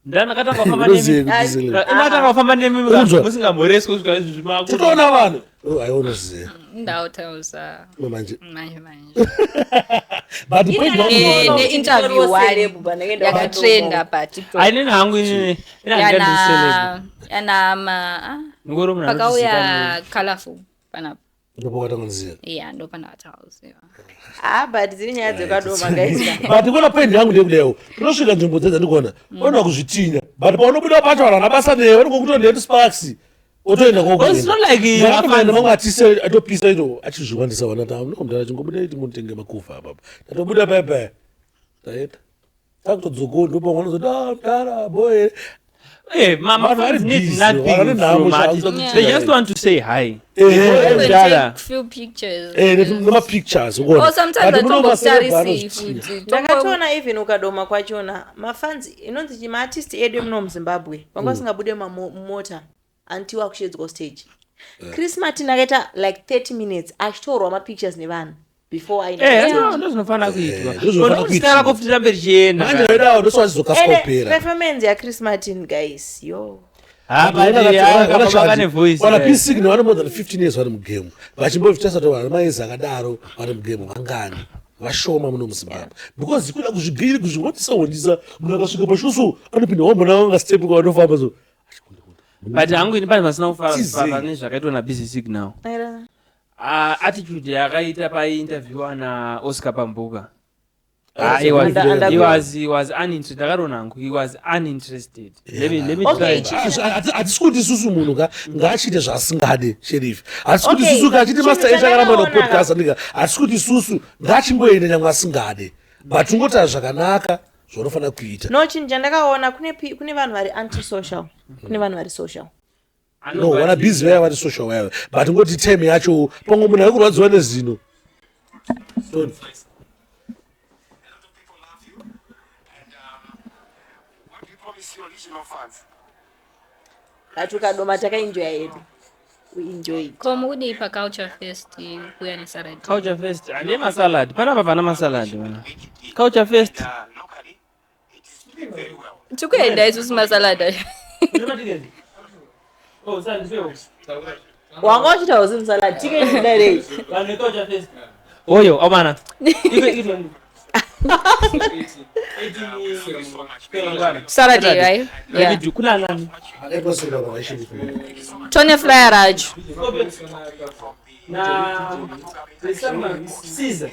Ndakatanga kufamba Unoziva nemi. kuti celeb? Ndakatanga kufamba nemi Unzwa. musingamhoreswi kusvika izvi. Totoona vanhu. Oh, aiwa, unoziva. Ndautausa. Manje. Manje manje. But point yangu- Neinterview one yakatrenda paTikTok. Ainini hangu inini Yana yana ma ah, ngoro munhu. Pakauya Colorful panapa. Ndopakatanga. Yeah, ndo pandakatauziva. Ah, but dziri nyaya dzekadoma, guys. But kuona point yangu ndeyekudayo, tinosvika nzvimbo dzedza ndikuona ona kuzvitinya, but paunobuda pacho vanhu vana basa newe vanongokuti ndetu Sparks, otoenda. Well, it's not like Kokuenda mamwe atise atopisa ito achizviwandisa vana ta nomudara chingobuda iti munotenge makufa apapa. Tatobuda paya paya, taenda takutodzokawo, ndopamwe vanozoti, "Ah, mudara boy." Eh, Vanhu vari fans need busy, nothing vane nhamo from zvavo, artists. kuda They just want to say hi. Eh, Mdara. Take few pictures. Nemapictures. Or sometimes atombotarisi futi. Ndakatoona even ukadoma kwachona mafans inonzi chi maartist edu emuno muZimbabwe vanga vasingabude mumota until akushedzwa stage. Chris Martin akaita like 30 minutes achitorwa mapictures nevanhu before aenda Eh, stage. ndozvinofanira kuitwa. Ndozvinofanira Zita rako kuitwa. futi rambe richienda. Manje vedawo ndoswachizokasika Ende kupera. performance yaChris Martin, guys, yo. Ah, but, yeah, akabva kane voice, Wana eh. P6 vane more than 15 years vari mugame, vachimbozvitasa kuti vana maizi akadaro vari mugame vangani? Vashoma muno muZimbabwe, because kuda kuzvigiri kuzviwandisa wandisa. Munhu akasvika pashoso anopinda wambona vanga step kwavanofamba so. But hangu ini pane vasina kufara Tizei. pane zvakaitwa naBusy Signal. Era. Ah, attitude yakaita painterview naOscar Pambuka. Ah, he was, Under- he was, he was uninterested. Ndakaona hangu, he was uninterested. Let me Okay, try. Hatisi kuti isusu munhu ka ngaachiite zvaasingade, sheriff. Hatisi kuti Okay, isusu ka achiti chinhu Master H akaramba chandakaona nopodcast andika. Hatisi kuti isusu ngaachimboende nyangwe asingade, but tingotaura zvakanaka zvaunofanira kuita. No, chinhu chandakaona, kune vanhu vari antisocial, kune vanhu vari social. No, vana busy vaya vari social vaya, but ngoti time yacho pamwe munhu ari kurwadziwa nezino. Sorry. A lot of people love you, and what we promise you, original fans. But ukadoma, takaenjoya yedu, we enjoyed. Ko mukudii paCulture Fest kuya nesalad? Culture Fest, hande masalad. Panapa pana masalad mana. Culture Fest. Locally, it is doing very well. Tikuenda isusu masalad acho. Oh, Wanga uchiita uzi musalad ticket kudarei. Oyo, omana. Iko Saturday, right? Yeah. Kuna nani? Akaitwa kwa sheriff. Tone flyer racho. Na Caesar.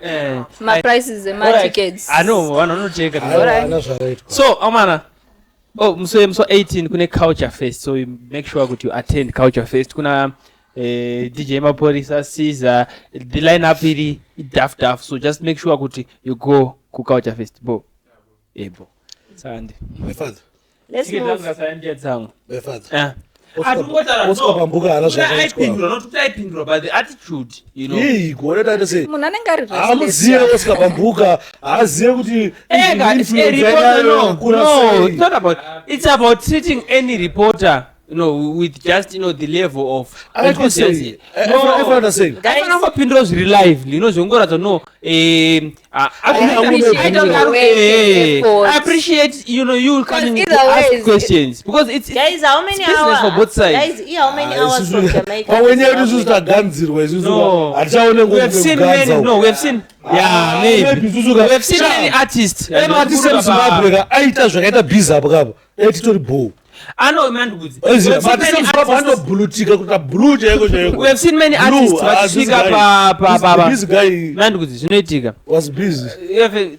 Eh. Maprices ematickets. I know, vanhu vanocheka. Aiwa, haana zvakaitwa. So, omana. Oh, musi wa 18 kune Culture Fest. So you make sure kuti you attend Culture Fest. Kuna DJ Maporisa, Caesar, the lineup iri daf daf. So just make sure kuti you go ku Culture Fest. Bo. Eh, bo. Sande. My father. Let's Ticket move. dzangu ngasaendea dzangu. My father. Eh. Oscar Pambuka haana zvakaitwa. Aipindura, not kuti aipindura, but the attitude. Yei, kuona taita sei? Munhu anenge ari Haamuzive Oscar Pambuka, haazive kuti Ega, it's a influence reporter, yayo no, yakura no, sei. it's not about. It's about treating any reporter with just the level of Akaitwa sei? enthusiasm. Aifanira sei? Aifanira kungopindura zviri lively, zvongoratidza no. Appreciate the work and effort. I appreciate you coming Either to ask ways, questions because it's Guys, how many It's business hours? for both sides. Guys, how many hours from Jamaica? Pamwe nyedu isusu taganzirwa isusu. No. Hatichaone We have seen many. No, we have seen. Yeah, maybe. Maybe isusu We have seen many artists. Artist emuZimbabwe ka aita zvakaita busy apo kapo etitori bho. Ano mandikudzi. Aiziva maartist emuZimbabwe anobhulutika kuita blue chaiko chaiko. We have seen many Blue, artists ah, this vachisvika guy. pa pa pa pa. This guy Mandikudzi zvinoitika. was busy.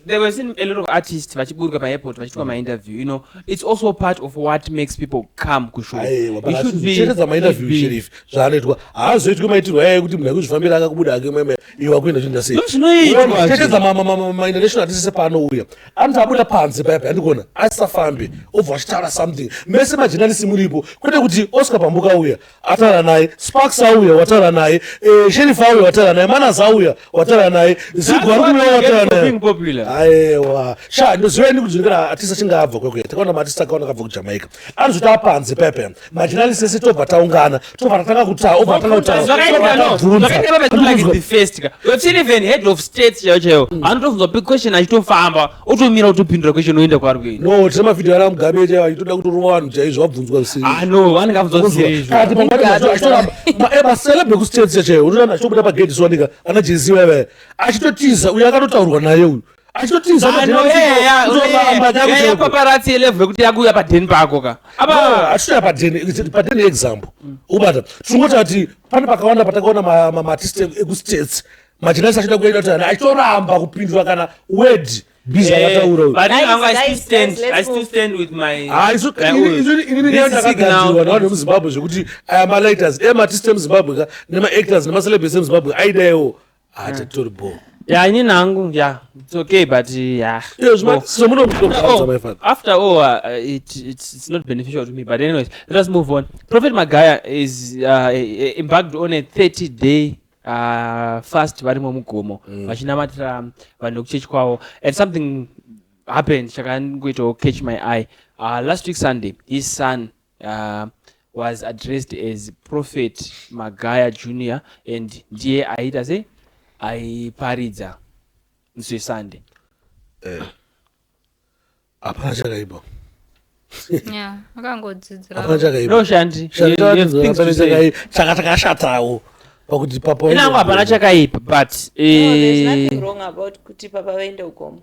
There were seen a lot of artists vachiburuka paairport vachiitwa mainterview. It's also part of what makes people come kushow. Aiwa, You should be- cheredza mainterview should be- sheriff zvaanoitwa haazoitwi maitirwo aya ekuti munhu akuzvifambira akakubuda ake mweme iwe akuenda chinda sei. Ndozvinoitwa. Cheredza mainternational artist sepaanouya anoti abuda panze paya paya ndikuona asisafambi obva achitaura something mese majournalist muripo, kwete kuti Oscar Pambuka auya ataura naye, Sparks auya wataura naye, Sheriff auya wataura naye, Manas auya wataura naye, Zigo ari kuuya wataura For naye. being popular. Aiwa sha, ndoziva ini kuti kana artist achinge abva kwekwe, takaona maartist akaona akabva kuJamaica anozoti apanze paya paya majournalist ese tobva taungana, tobva tatanga kutaura, obva tatanga kutaura, Zvakaitika tobva no, tabvunza. zvakaitika pa like it's the first ka. We have seen even head of states chaivo chaivo anotobvunzwa big question achitofamba, otomira, otopindura question, oenda kwaari kuenda. No, tine mavhidhiyo ana Mugabe chaivo achitoda kutorova vanhu chaizvo vabvunzwa zvisiri. Ah no, vanenge vabvunzwa zvisiri izvo. Kati pamwe achitoramba maceleb ekustates chaivo, unoona achitobuda pagedhi siwanika ana Jay-Z vaya achitotiza, uyo akatotaurwa naye uyu achitotiza. Ah, no, yeah, paparazzi yelevel yekuti yakuuya padheni pako ka apa. Achitoya padheni example ubata tinongoti ati pane pakawanda patakaona maartist ekustates majournalist achida kuenda kuti ana achitoramba kupindura kana word busy akataura uyu. But Guys, I still guys, stand, guys, let's I still move. stand with my Ah, inini This ndakagadzirwa signal. navanhu vemuZimbabwe zvekuti aya malighters emaartist emuZimbabwe ka nemaactors nemacelebrities emuZimbabwe aidaiwo hatitori bo. Yeah, inini hangu, yeah, it's okay, but yeah. Iyo Oh. zvomunomutoanza, my father. After all, it's not beneficial to me. But anyways, let us move on. Prophet Magaya is embarked on a 30 day fast varimo mugomo vachinamatira vanhu vekuchechi kwavo, and something happened chakangoitawo catch my eye. Last week Sunday, his son was addressed as Prophet Magaya Junior, and ndiye aita sei aiparidza musi weSunday. Hapana chakaipa. Yeah, akangodzidzira. Hapana chakaipa. No, Shanti, you have things to say. Chaka takashatawo pakuti papa Inango hapana chakaipa, but No, there's nothing wrong about kuti papa vaende ugomo.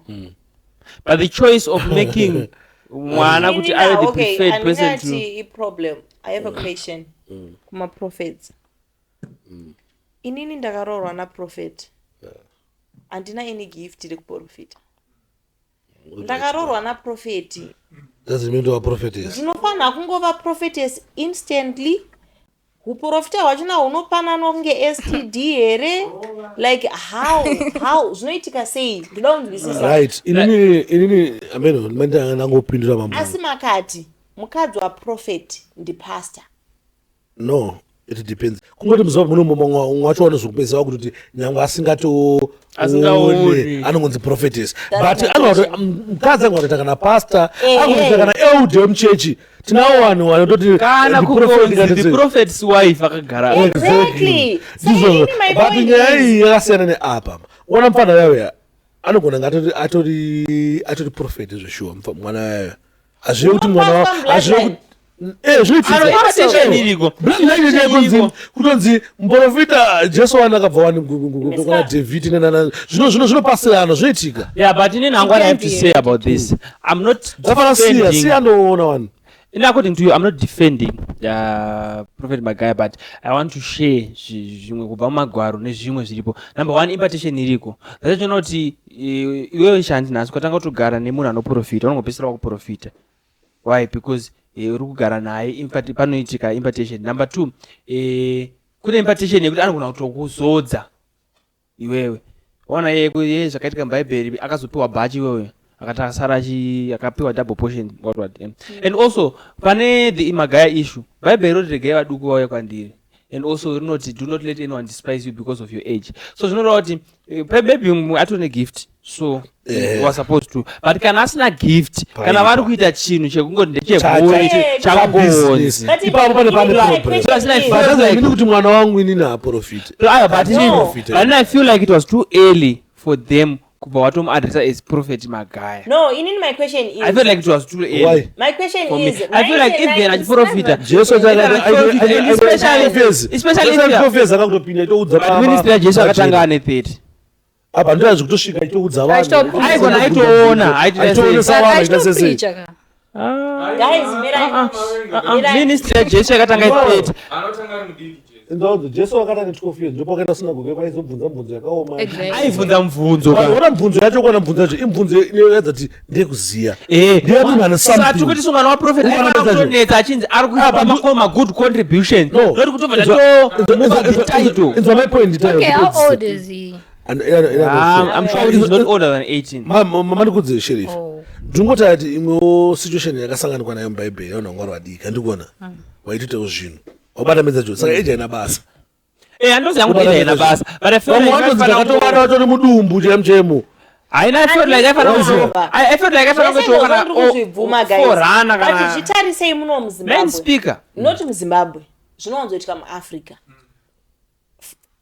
But the choice of making mwana kuti Inini ave the okay, preferred person to handingati iproblem. I have a question kumaprophets. Inini ndakaroorwa naprophet. Handina any gift rekuprofita. Ndakaroorwa naprofeti. Doesn't mean to a prophetess. Ndinofanira kungova prophetess instantly. Uprofita hwachona hunopananwa kunge STD here? Like how zvinoitika sei? Ndoda kunzwisisa. Right. Inini ameno mandanga ndangopindura mambo. Asi makati mukadzi waprofeti ndipastor. No, it depends. Kungoti muZimbabwe muno mumwe wacho vanozokupedzisa vakutoti nyangwe asingatoone Asingaoni. anongonzi prophetess. That's But my anogona mukadzi anogona kuita kana pastor, Eh, anogona kuita eh. kana elder wemuchechi. Tinawo vanhu vanototi Kana ndi prophet kukonzi kana the sei. prophet's wife akagara. Exactly. So Ndizvo. inini my But point nyaya is- iyi yakasiyana neapa. Ona mufana yayo anogona nga atori prophet zveshuwa mwana yayo. Hazvirevi kuti mwana Unopaswa hazvirevi bloodline. kuti zvinoitika. Ano impartation iriko. Bloodline Iriko. kutonzi muprofita Jesu wani akabva wani kuna David nenana zvino zvinopasirana zvinoitika. Yeah, but inini hangu what I have to It can be. say about this, I'm not Zvafana siya defending siya ndoona wani. In according to you, I'm not defending Prophet Magaya, but I want to share zvimwe kubva mumagwaro nezvimwe zviripo. Number one, impartation iriko. Zvachona kuti iwewe shandi nhasi ukatanga kutogara nemunhu anoprofita, unongopedzisira wakuprofita. Why? Because uri kugara naye, panoitika impartation. Number two, kune impartation yekuti anogona kutokuzodza iwewe. Waona yeye zvakaitika mubhaibheri, akazopiwa bhachi iwewe akati asara akapiwa double portion, what what. And also pane the Magaya issue, bhaibheri roti regai vaduku vauye kwandiri, and also rinoti do not let anyone despise you because of your age. So zvinoreva kuti maybe mumwe atori negift, so was supposed to, but kana asina gift, kana vari kuita chinhu chekungoti ndechebhuri, chakungonzi But Ipapo pane inini my problem. question So it's like- is- But doesn't mean kuti mwana wangu inini haaprofiti. Aya, but No. inini, but then I feel like it was too early for them kubva vatomuadressa as Prophet Magaya. No, inini my question is I feel like it was too early. Why? My question For me, is I feel like if then achiprofita Jesu Especially if you are- akakutopinda itoudza But ministry yaJesu akatanga ane 30. apa ndo azvikutosvika itoudza vanhu. Aigona aitoona, aitoita sei. Aitoonesa vanhu aita sei. Achitopreacha ka. Guys, mirai. Mirai. Ministry yaJesu yakatanga 30. Anotanga ari mudiki Jesu. Ndaudzo Jesu akatanga 12 years ndipo akaenda sinagoge kwaizobvunza mubvunzo yakaoma. Exactly. Aibvunza mubvunzo ka. Ona mubvunzo yacho kona mubvunzo yacho imubvunzo inoratidza kuti ndeyekuziya. Ndeyekuti munhu ane Saka something. tiri kuti sungano waprofet Ungano aifanira waprofet. kutonetsa achinzi ari Ah, kupa magood contributions, No. not kutobva Inzwa- tatomupa the title. Inzwa my point nditayo. Okay, how old is he? I'm sure he's not older than 18. Mandikudze sheriff. Oh. Ndingoti ati imwewo situation yakasanganikwa nayo mubhaibheri yavanhu vanga vari vadiki handikuona waitoitawo zvinhu wabata medza jo saka age haina basa. Handoziva kuti age haina basa, but I feel Vamwe like vanonzi vaifanira ndakatobata vatori mudumbu chaimu chaimu. Haina, I felt like aifanira Waziva. I felt like aifanira Zvese kutoita izvozvo kana ndiri kuzvibvuma, guys. forerunner But kana zvitarisei muno main muZimbabwe. speaker. Not muZimbabwe, zvinowanzoitika muAfrica.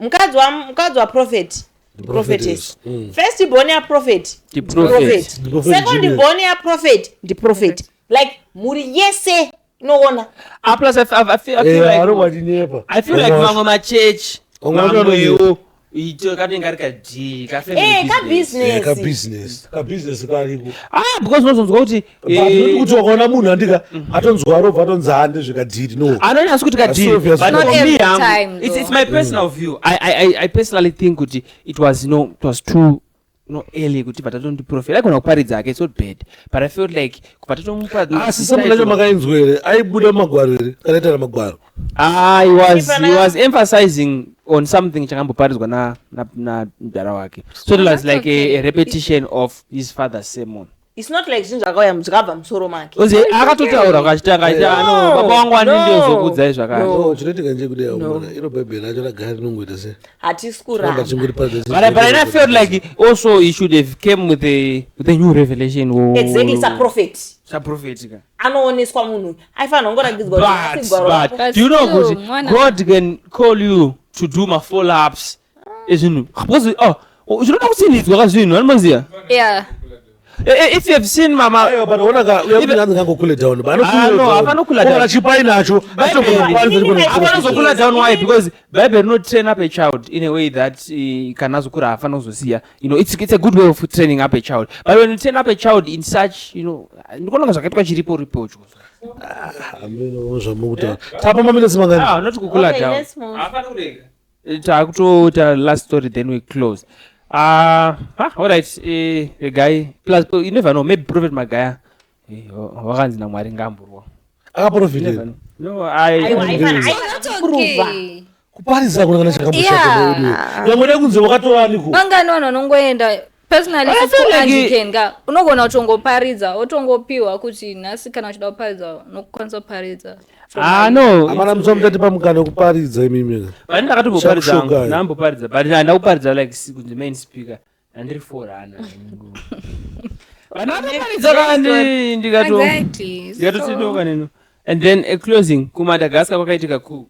Mukadzi waprofet prophetess, first born yaprophet Ndiprophet. Ndiprophet second junior. born yaprophet ndiprophet, like mhuri yese inoona. Ah, plus I feel Eh, like anobachinyepa. I feel like mamwe machechi Vamwe vacho mamwewo ito kanenge kari kadhiri Eh, kabusiness. kabusiness. Kabusiness kabusiness kariko. Ah, because unozonzwa kuti But not kuti wakaona munhu andika atonzwa arobva atonzi hande zvikadhiri no. anonyatsi kuti kadhiri, That's obvious. but Not for me every hangu, time, it's though. my personal view. I personally think kuti it was it was too early kuti vatatondi prophet. Aigona kuparidza hake, it's not bad, but I felt like kubva tatomupa Asi samwe racho makainzwa here aibuda mumagwaro here kana aitaura magwaro? Ah, he was emphasizing on something chakamboparidzwa na mudhara wake, so it was That's like okay. a repetition of his father's sermon. It's not like zvinhu zvakauya zvakabva musoro make. Ozi akatotaura kachitanga achiti, No, "Ah, no, baba wangu no, andindizokuudzai zvakare." no. No, chinoitika ndechekuti mwana iro bhaibheri racho ragara rinongoita sei Hatisi ramba kuramba. chingori paradza. But I felt like also he should have came with a new revelation. Exactly, saprophet Saprophet ka. anooneswa munhu aifanira kungoragidzwa kuti But asi gwaro rako. but But do you know still, kuti God can call you to do ma follow ups ezvinhu, because oh, zvinoda kutsinidzwa kazvinhu anomaziya. Yeah. If you have seen mama Aiwa, but ona ka uya kuti anzi ngangokule down but Ah, no, hapana kula down. anokula chipai nacho. Inini Afanozokula down, why? Because Bible rino train up a child in a way that kana azokura haafana kuzosiya. It's a good way of training up a child, but when you train up a child in such, ndikuona kunge zvakaitwa chiripo ripocho. Ameno zvamukutaura tapa maminitsi mangani? Ah, not kukula Okay, down. let's move. Hapana kurega. Takutoita last story, then we close. Alright, regai. Plus, you never know, maybe Prophet Magaya wakanzi naMwari ngaamborwa. Akaprofitei? Never know. No, I Aiwa, aifana That's kuprova. okay. Kuparidza kuna kana chakamboshata. Yeah. Nyangwe nekunze wakatovani ko. Vangani vanhu vanongoenda personally? I feel like Anglican ka, unogona kutongoparidza, wotongopiwa kuti nhasi kana uchida kuparidza unokwanisa kuparidza. Ah, no. Amana musa mutati pamukana wekuparidza imimi. But ndakatomboparidza. Shakushoka. Ndamboparidza, but handina kuparidza like kunzi main speaker. Handiri forerunner. Vanhu vanoparidza kandi ndikato ndikatotidoka neno. And then a closing, kuMadagascar kwakaitika coup.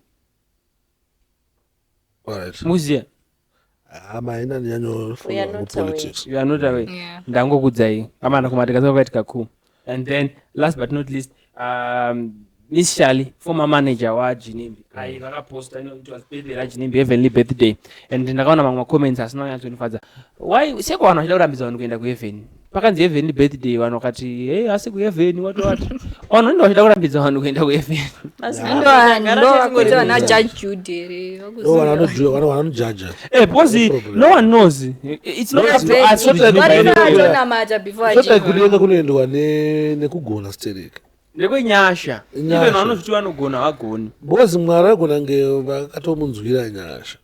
Alright. Muziya? Ah, maina ndinyanyo We are not politics. You are not aware. Yeah. Ndangokudzai amana, kuMadagascar kwakaitika coup. And then last but not least, Miss Shali, former manager waGinimbi, ai vakaposta, it was birthday raGinimbi, heavenly birthday, and ndakaona mamwe comments asina kunyatsonifadza. Why seko vanhu vachida kurambidza vanhu kuenda kuheaven? Pakanzi heavenly birthday, vanhu vakati, "Hey, asi kuheaven what what?" Vanhu vanenge vachida kurambidza vanhu kuenda kuheaven. Ndo vakuita vana Judge Judy here? No, vanhu vanojaja. Eh, because No problem. no one knows. It's not No, up to us it's not kuti like Ginimbi Bible. aende kuheaven. Atonamata before Zvotai achifa. kudenga kunoendwa nekugona stereki. Ndekwenyasha. Nyasha. Even vanozviti vanogona, vagoni. Because Mwari agona nge vakatomunzwira nyasha.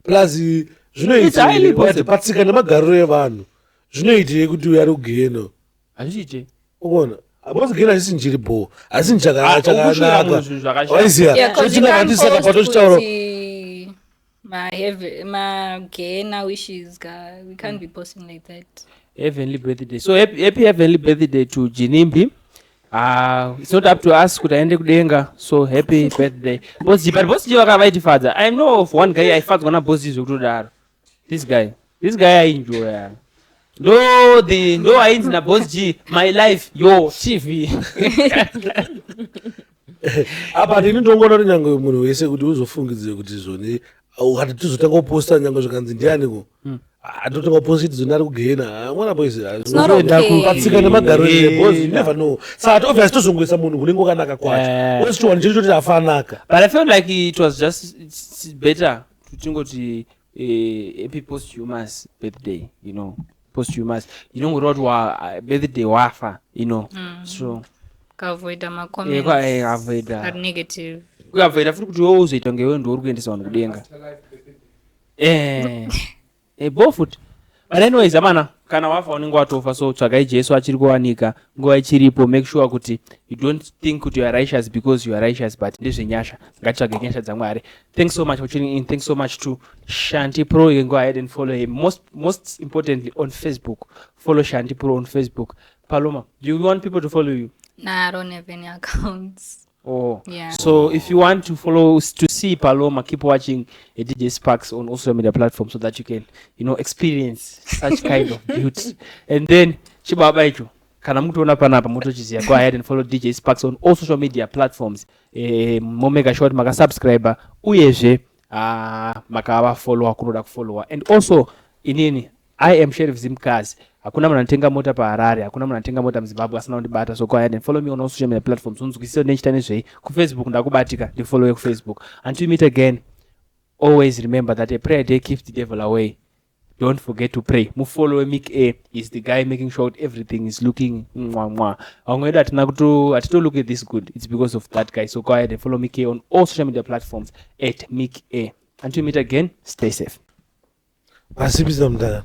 Plus It's highly zvinoitei possible. patsika nemagariro evanhu, zvinoitei kuti uyu ari kugeno? Hazviite. Ukuona, because gena hachisi njiri bho, hasi Ah, ukushora munhu chakanaka. zvinhu zvakashata. Waiziya? Yeah, 'cause you can't Zvotinakatisaka post patochitaura. kuti magena wishes ka, we can't be posting like that. Heavenly birthday. So happy, happy heavenly birthday to Ginimbi. It's not up to us kuti aende kudenga. So happy birthday, Boss G. But Boss G vakavaitifadza. I know of one guy aifadzwa naBoss G zvekutodaro. This guy ainjoya. Ndo the ndo ainzi naBoss G, "My life, your TV." Apa ndini ndongoona kuti nyange munhu wese kuti uzofungidzire kuti zvoni ukati tizotanga kuposta, nyange zvikanzi ndianiko atotanga kuposta kuti zvoni ari kugena mwana boys. Not okay. Patsika nemagariro, because you never know. Saka obviously tozongoisa munhu kunenge kwakanaka kwacho. Wesichiwani checho choti afanaka. But I felt like it was just it's better to tingoti happy posthumous birthday, posthumous inongoreva kuti wa birthday wafa. So Kuavoida ma-comments avoida. are negative. Kuavoida futi kuti iwe uzoita kunge iwe ndiwe uri kuendesa vanhu kudenga. Bo futi. But anyways, amana, kana wafa unenge watofa. So tsvagai Jesu, achiri kuwanika nguva ichiripo. Make sure kuti you don't think kuti you are righteous because you are righteous, but ndezvenyasha. Ngatitsvage nyasha dzaMwari. Thanks so much for tuning in. Thanks so much to Shanti Pro. You can go ahead and follow him, most importantly on Facebook. Follow Shanti Pro on Facebook. Paloma, do you want people to follow you? Nah, I don't have any accounts. Oh, Yeah. So if you want to follow, to see Paloma, keep watching DJ Sparks on all social media platforms so that you can experience such kind of beauty. And then chibaba icho, kana mukutoona panapa mutochiziya, go ahead and follow DJ Sparks on all social media platforms. Momeka sure kuti makasubscribe uyezve makavafollowa kunoda kufollowa. And also inini, I am Sheriff Zimcars. Hakuna munhu anotenga mota paHarare, hakuna munhu anotenga mota muZimbabwe asina kundibata. So go ahead and follow me on all social media platforms, unzwisise nechita nezvei. KuFacebook ndakubatika, ndifollowe kuFacebook. Until we meet again, always remember that a prayer day keeps the devil away. Don't forget to pray. Mufollowe Mick A, is the guy making sure that everything is looking mwa mwa. Vamwe vedu hatina kuto hatito look at this good, it's because of that guy. So go ahead and follow Mick A on all social media platforms at Mick A. Until we meet again, stay safe. Pasipisa mudhara.